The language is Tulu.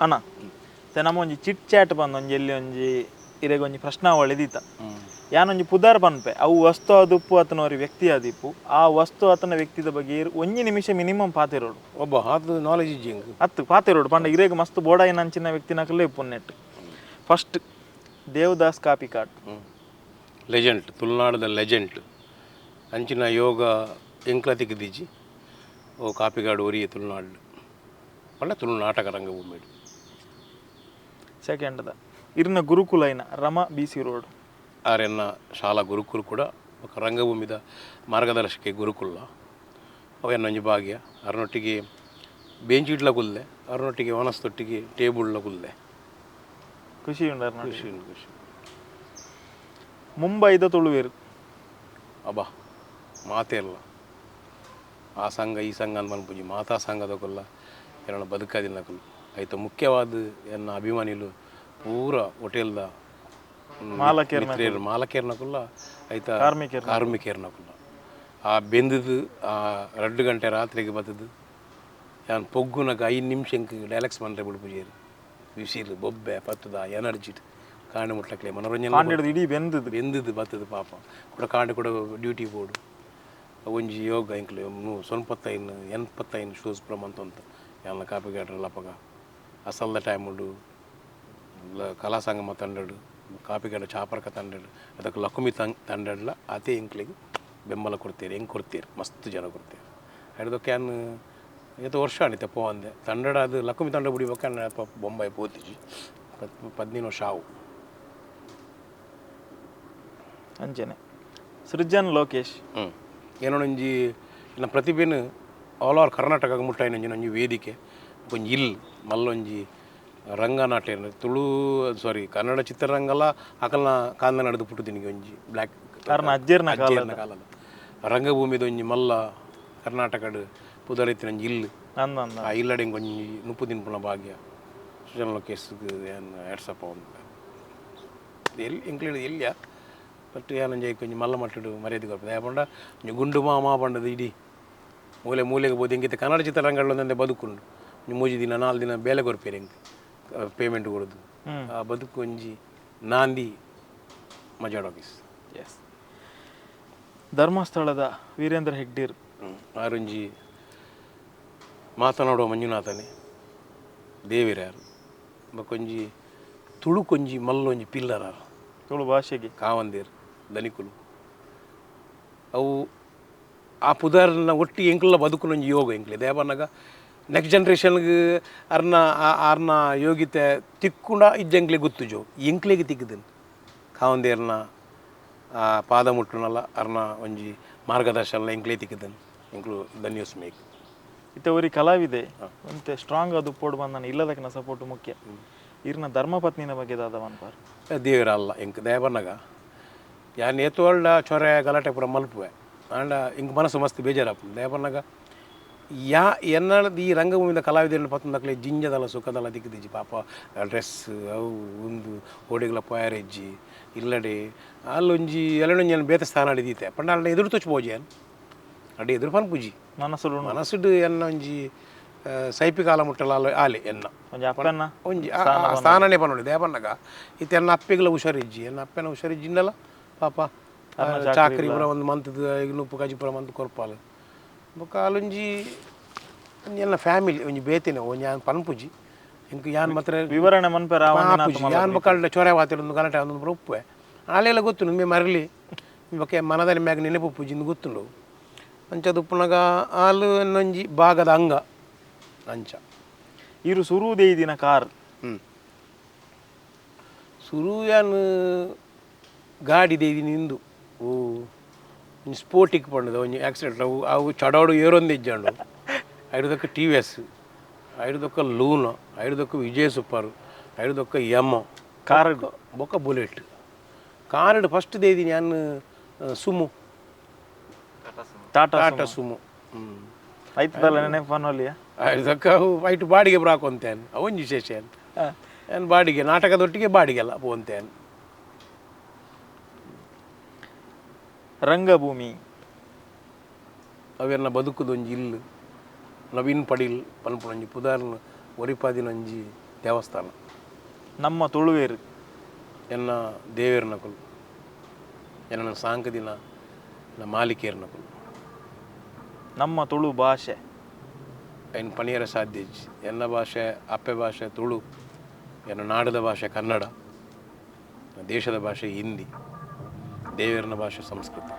ಅಣ್ಣ, ನಮ್ಮ ಒಂಜಿ ಚಿಟ್ ಚಾಟ್ ಬಂದು ಒಂಜಿ ಎಲ್ಲಿ ಒಂಜಿ ಇರೆಗ್ ಒಂಜಿ ಪ್ರಶ್ನಾವಳಿ ದೀತ. ಯಾನೊಂಜಿ ಪುದರ್ ಪನ್ಪೆ, ಅವು ವಸ್ತು ಆದುಪ್ಪು ಅತನ ವ್ಯಕ್ತಿ ಆದಿಪ್ಪು. ಆ ವಸ್ತು ಆತನ ವ್ಯಕ್ತಿದ ಬಗ್ಗೆ ಒಂಜಿ ನಿಮಿಷ ಮಿನಿಮಮ್ ಪಾತೆರೋಡು. ಒಬ್ಬ ಆತ ನಾಲೆಜ್ ಇಜ್ಜಿ ಎಂಕ್. ಅತ್ತು ಪಾತೆರೋಡು ಪಂಡ ಇರೆಗ್ ಮಸ್ತ್ ಬೋಡಾಯಿನ ಅಂಚಿನ ವ್ಯಕ್ತಿನಕಲೇ ಇಪ್ಪು ನೆಟ್. ಫಸ್ಟ್ ದೇವದಾಸ್ ಕಾಪಿಕಾಡ್. ಲೆಜೆಂಡ್, ತುಳುನಾಡದ ಲೆಜೆಂಡ್. ಅಂಚಿನ ಯೋಗ ಎಂಕ್ಲತಿಗೆ ದಿಜಿ ಓ ಕಾಪಿಗಾಡು ಒರಿಯೆ ತುಳುನಾಡು ಪಂಡ ತುಳು ನಾಟಕ ರಂಗಭೂಮಿ. ಸೆಕೆಂಡ್ದ ಇರ್ನ ಗುರುಕುಲೈನ ರಮಾ ಬಿ ಸಿ ರೋಡ್. ಆರೆನ್ನ ಶಾಲಾ ಗುರುಕುಲು ಕೂಡ ಬೊಕ್ಕ ರಂಗಭೂಮಿದ ಮಾರ್ಗದರ್ಶಕ ಗುರುಕುಲ್ಲ. ಅವೆನ್ನೊಂಜಿ ಭಾಗ್ಯ. ಅರನೊಟ್ಟಿಗೆ ಬೆಂಚಿಡ್ಲ ಕುಲ್ಲೆ, ಅರನೊಟ್ಟಿಗೆ ವನಸ್ತೊಟ್ಟಿಗೆ ಟೇಬುಳ್ಲ ಕುಲ್ಲೆ. ಖುಷಿ ಉಂಡು ಅರ್ನ? ಖುಷಿ ಉಂಡು, ಖುಷಿ. ಮುಂಬೈದ ತುಳುವೇರು. ಅಬ್ಬಾ ಮಾತೆರ್ಲ ಆ ಸಂಘ ಈ ಸಂಘ ಅಂತ ಮನ್ಪುಜಿ, ಮಾತಾ ಸಂಘದಕುಲ್ಲ ಎನ್ನ ಬದುಕಾದಿನಕುಲು. ಐತ ಮುಖ್ಯವಾದ ಎನ್ನ ಅಭಿಮಾನಿಲು ಪೂರ ಹೋಟೆಲ್ದ ಮಾಲಕೆರ್ನಕುಲು. ಮಾಲಕೆರ್ನಕುಲ್ಲ, ಐತ ಕಾರ್ಮಿಕೆರ್ನಕುಲು. ಕಾರ್ಮಿಕೆರ್ನಕುಲ್ಲ. ಆ ಬೆಂದದು ಆ 2 ಗಂಟೆ ರಾತ್ರಿಗೆ ಬತ್ತದು ಯಾನ್ ಪೊಗ್ಗುನಗ 5 ನಿಮಿಷ ಎಂಕ್ ಡೈಲಾಗ್ಸ್ ಮನ್ರೆ ಬಿಡ್ಪುಜೇರು. ವಿಸಿಲ್ ಬೊಬ್ಬೆ ಪತ್ತದ ಎನರ್ಜಿ ಕಾಂಡೆ ಮುಟ್ಲಕ್ಲೆ ಮನೋರಂಜನೆ. ಕಾಂಡೆಡ್ದು ಇಡೀ ಬೆಂದದು ಬೆಂದದು ಬತ್ತದು ಪಾಪ ಕೂಡ ಕಾಂಡೆ ಕೂಡ ಡ್ಯೂಟಿ ಬೋಡು. ಒಂಜಿ ಯೋಗ ಎಂಕ್ಲೆ 95 85 ಶೋಸ್ ಪೂರ ಮಂತೊಂತ ಯಾನ್ಲ ಕಾಪಿಗಾಡ್ರಲ್ಲ. ಅಪಗ ಅಸಲ್ದ ಟೈಮ್ ಉಂಡು. ಕಲಾಸಂಗಮ ತಂಡಡು, ಕಾಪಿಗಾಡ ಚಾಪರ್ಕ ತಂಡಡು, ಅದಕ್ಕೆ ಲಕುಮಿ ತಂಡಡ್ಲ ಅದೇ ಎಂಕ್ಲೆಗ್ ಬೆಂಬಲ ಕೊಡ್ತೀರಿ. ಹೆಂಗೆ ಕೊಡ್ತೀರಿ, ಮಸ್ತ್ ಜನ ಕೊಡ್ತೀರಿ. ಹಿಡ್ದಕ್ಕೆ ಯಾನ್ ಏತೋ ವರ್ಷ ಆಂಡ್ ಪೋವಂದೆ ತಂಡಡ. ಅದು ಲಕುಮಿ ತಂಡ ಬುಡಿಬೇಕ ಬೊಂಬೈ ಪೋತಿಜಿ 15 ವರ್ಷ ಆವು. ಅಂಚನೆ ಸೃಜನ್ ಲೋಕೇಶ್. ಏನೊಂಜಿ ನನ್ನ ಪ್ರತಿಭೆನು ಆಲ್ ಓವರ್ ಕರ್ನಾಟಕ ಮುಟ್ಟಾಯಿನೊಂಜಿ ಒಂಜಿ ವೇದಿಕೆ, ಒಂಜಿ ಇಲ್ ಮಲ್ಲೊಂಜಿ ರಂಗನಾಟ್ಯ ತುಳು ಸಾರಿ ಕನ್ನಡ ಚಿತ್ರರಂಗಲ ಅಕಲ್ನ ಕಾಂದ ನಡೆದು ಪುಟ್ಟುದಿನಿಗೆ ಒಂಜಿ ಬ್ಲ್ಯಾಕ್ ಕಾರಣ ಅಜ್ಜೆರ್ನ ಅಜ್ಜೆರ್ನ ಕಾಲದ ರಂಗಭೂಮಿದ ಒಂಜಿ ಮಲ್ಲ ಕರ್ನಾಟಕಡ್ ಪುದರಿತ್ತಿನ ಒಂಜಿ ಇಲ್ಲು. ಅಂದ ಅಂದ. ಆ ಇಲ್ಲಡೆ ಒಂಜಿ ನುಪ್ಪು ತಿನ್ಪುನ ಭಾಗ್ಯ ಸೃಜನ್ ಲೋಕೇಶ್ಗೆ ಏನ್ ಹೆಡ್ಸಪ್ಪ ಒಂದು ಎಲ್ಲಿ ಎಂಕ್ಲೇಡ್ ಎಲ್ಲಿಯ ಬಟ್ ಏನೊಂಜಿ ಒಂಜಿ ಮಲ್ಲ ಮಟ್ಟಡು ಮರ್ಯಾದೆ ಕೊರ್ಪುಂಡು. ದಾಯೆ ಪಂಡ ಒಂಜಿ ಗುಂಡು ಮಾಮ ಪಂಡದು ಇಡೀ ಮೂಲೆ ಮೂಲೆಗೆ ಬೋದು. ಎಂಕಿತ್ತೆ ಕನ್ನಡ ಚಿತ್ರರಂಗಗಳೊಂದೇ ಬದುಕುಂಡು. ಒಂಜಿ 3 ದಿನ 4 ದಿನ ಬೇಲೆ ಕೊರ್ಪೇರು, ಎಂಕ್ ಪೇಮೆಂಟ್ ಕೊಡೋದು. ಆ ಬದುಕು ಒಂಜಿ ನಾಂದಿ ಮಜಾಡ್ ಆಫೀಸ್. ಎಸ್. ಧರ್ಮಸ್ಥಳದ ವೀರೇಂದ್ರ ಹೆಗ್ಡೀರ್. ಆರೊಂಜಿ ಮಾತನಾಡುವ ಮಂಜುನಾಥನೇ ದೇವಿರ್ಯಾರು. ಬೊಕೊಂಜಿ ತುಳುಕೊಂಜಿ ಮಲ್ಲೊಂಜಿ ಪಿಲ್ಲರ್ ಆರು. ತುಳು ಭಾಷೆಗೆ ಕಾವಂದೇರು ದನಿಕುಲು. ಅವು ಆ ಪುದರ್ನ ಒಟ್ಟಿ ಎಂಕುಲ ಬದುಕುನೊಂಜಿ ಯೋಗ ಎಂಕ್ಲೆ. ದೇವನಗ ನೆಕ್ಸ್ಟ್ ಜನ್ರೇಷನ್ಗೆ ಅರ್ನ ಆರ್ನ ಯೋಗಿತೆ ತಿಕ್ಕುಂಡ ಇಜ್ಜಂಕ್ಲೆ ಗೊತ್ತುಜೋ, ಎಂಕ್ಲೆಗೆ ತಿಕ್ಕುದನ್ ಕಾವಂದೇರ್ನ ಆ ಪಾದ ಮುಟ್ಟುನಲ್ಲ ಅರ್ನ ಒಂಜಿ ಮಾರ್ಗದರ್ಶನ ಎಂಕ್ಲೆ ತಿಕ್ಕುದನ್. ಎಂಕ್ಲು ಧನ್ಯೋಸ್ ಮೇಕ್. ಇತ್ತೆ ಒರಿ ಕಲಾವಿದೆ ಒಂತೆ ಸ್ಟ್ರಾಂಗ್ ಅದು ಪೋಡು ಬಂದನ ಇಲ್ಲದಕ್ಕಿನ ಸಪೋರ್ಟ್ ಮುಖ್ಯ. ಇರ್ನ ಧರ್ಮಪತ್ನಿನ ಬಗ್ಗೆ ದಾದ ಮನ್ಪಾರ್? ದೇವರ ಅಲ್ಲ ಎಂಕ್. ದಯಬನ್ನಗ ಯಾನ್ ಏತೋಲ್ಡ ಚೊರೆ ಗಲಾಟೆ ಪೂರ ಮಲ್ಪುವೆ ಆಂಡ ಇಂಕ್ ಮನಸ್ಸು ಮಸ್ತ್ ಬೇಜಾರಾಪುಂಡು. ದಯಬನ್ನಗ ಯಾ ಎನ್ನ ಈ ರಂಗಭೂಮಿದ ಕಲಾವಿದರನ್ನು ಪತ್ತೊಂದಕ್ಲೆ ಜಿಂಜದಲ್ಲ ಸುಖದಲ್ಲ ದಿಕ್ಕದಿಜ್ಜಿ ಪಾಪ. ಡ್ರೆಸ್ ಅವು ಉಂದು ಓಡಿಗ್ಲ ಪೋಯಾರೆಜ್ಜಿ ಇಲ್ಲಡೆ ಅಲ್ಲೊಂಜಿ ಎಲ್ಲೊಂಜಿ ಬೇತೆ ಸ್ಥಾನ ದೀತೆ ಪಂಡ ಅಲ್ಲ ಎದುರು ತೊಚ್ಚು ಪೋಜಿ ಅಡಿ ಎದುರು ಪನ್ಪುಜಿ. ಮನಸ್ಸು ಮನಸ್ಸುಡು ಎನ್ನ ಒಂಜಿ ಸೈಪಿ ಕಾಲ ಮುಟ್ಟಲ ಅಲ್ಲ ಆಲೆ ಎನ್ನ ಒಂಜಿ ಅಪ್ಪನ ಒಂಜಿ ಸ್ಥಾನನೇ ಪನ್ನೊಳಿ. ದೇವನ್ನಗ ಇತ್ತೆ ಎನ್ನ ಅಪ್ಪೆಗ್ಲ ಹುಷಾರಿಜ್ಜಿ, ಎನ್ನ ಅಪ್ಪೆನ ಹುಷಾರಿಜ್ಜಿಂದಲ ಪಾಪ ಚಾಕರಿ ಪೂರ ಒಂದು ಮಂತ್ದ ನುಪ್ಪು ಕಜಿ ಪೂರ ಮಂತ್ ಕೊರ್ಪಾಲು. ಬೊಕ್ಕ ಅಲ್ಲೊಂಜಿ ಒಂಜಿ ಎಲ್ಲ ಫ್ಯಾಮಿಲಿ ಒಂಜಿ ಬೇತೆನೆ ಒಂಜಿ ಯಾನ್ ಪನ್ಪುಜಿ ಎಂಕ್ ಯಾನ್ ಮಾತ್ರ ವಿವರಣೆ ಮನ್ಪೆರ. ಆಪುಜಿ. ಯಾನ್ ಬೊಕ್ಕ ಅಲ್ಡ ಚೊರೆ ವಾತಿರ ಒಂದು ಗಲಾಟೆ ಒಂದು ಪೂರ ಉಪ್ಪುವೆ. ಆಲೆಲ್ಲ ಗೊತ್ತುಂಡು ಮೇ ಮರಲಿ ಬೊಕ್ಕ ಮನದಲ್ಲಿ ಮ್ಯಾಗ ನೆನಪು ಉಪ್ಪುಜಿ ಇಂದು ಗೊತ್ತುಂಡು. ಅಂಚದ ಉಪ್ಪುನಗ ಆಲು ಎನ್ನೊಂಜಿ ಭಾಗದ ಅಂಗ ಅಂಚ. ಇರು ಸುರುದೇ ದಿನ ಕಾರ್. ಸುರು ಯಾನ್ ಗಾಡಿ ದೇದಿನಿ ಇಂದು ಓ ಒಂಜಿ ಸ್ಪೋಟಿಕ್ ಪಂಡದ ಒಂಜಿ ಆಕ್ಸಿಡೆಂಟ್ ಅವು ಅವು ಚಡೋಡು ಏರೊಂದು ಇಜ್ಜಂಡು. ಐಡುದಕ್ಕ ಟಿ ವಿ ಎಸ್, ಐಡುದಕ್ಕ ಲೂನ, ಐಡುದಕ್ಕ ವಿಜಯ ಸೂಪರ್, ಐಡುದಕ್ಕ ಯಮ ಕಾರ್ ಬೊಕ್ಕ ಬುಲೆಟ್. ಕಾರ್ಡ್ ಫಸ್ಟ್ ದೇದಿನಿ ಯಾನ್ ಸುಮು. ಟಾಟಾ. ಟಾಟಾ ಸುಮು. ಐತದಲ್ಲ ನೆನಪು ಪನ್ನೊಲಿಯ. ಐಡುದಕ್ಕ ಅವು ಐಟು ಬಾಡಿಗೆ ಬ್ರಾಕೊಂತೇನೆ ಅವೊಂಜಿ ವಿಶೇಷ. ಏನು ಯಾನ್ ಬಾಡಿಗೆ ನಾಟಕದೊಟ್ಟಿಗೆ ಬಾಡಿಗೆಲ್ಲ ಪೋಂತೇನೆ. ರಂಗಭೂಮಿ ಅವೆರ್ನ ಬದುಕುದೊಂಜಿ ಇಲ್ಲು. ನವೀನ್ ಪಡೀಲ್ ಪನ್ಪುನೊಂಜಿ ಪುದಾರ್ನ್ ಒರಿಪಾದಿನೊಂಜಿ ದೇವಸ್ಥಾನ. ನಮ್ಮ ತುಳುವೇರು. ಎನ್ನ ದೇವೇರ್ನಕುಲು, ಎನ್ನ ಸಾಂಕದಿನ ಎನ್ನ ಮಾಲಿಕೇರ್ನಕುಲು. ನಮ್ಮ ತುಳು ಭಾಷೆ. ಐನ್ ಪಣಿಯರ ಸಾಧ್ಯ ಇಜ್ಜಿ. ಎನ್ನ ಭಾಷೆ ಅಪ್ಪೆ ಭಾಷೆ ತುಳು, ಎನ್ನ ನಾಡದ ಭಾಷೆ ಕನ್ನಡ, ದೇಶದ ಭಾಷೆ ಹಿಂದಿ, ದೇವೇರ್ನ ಭಾಷೆ ಸಂಸ್ಕೃತ.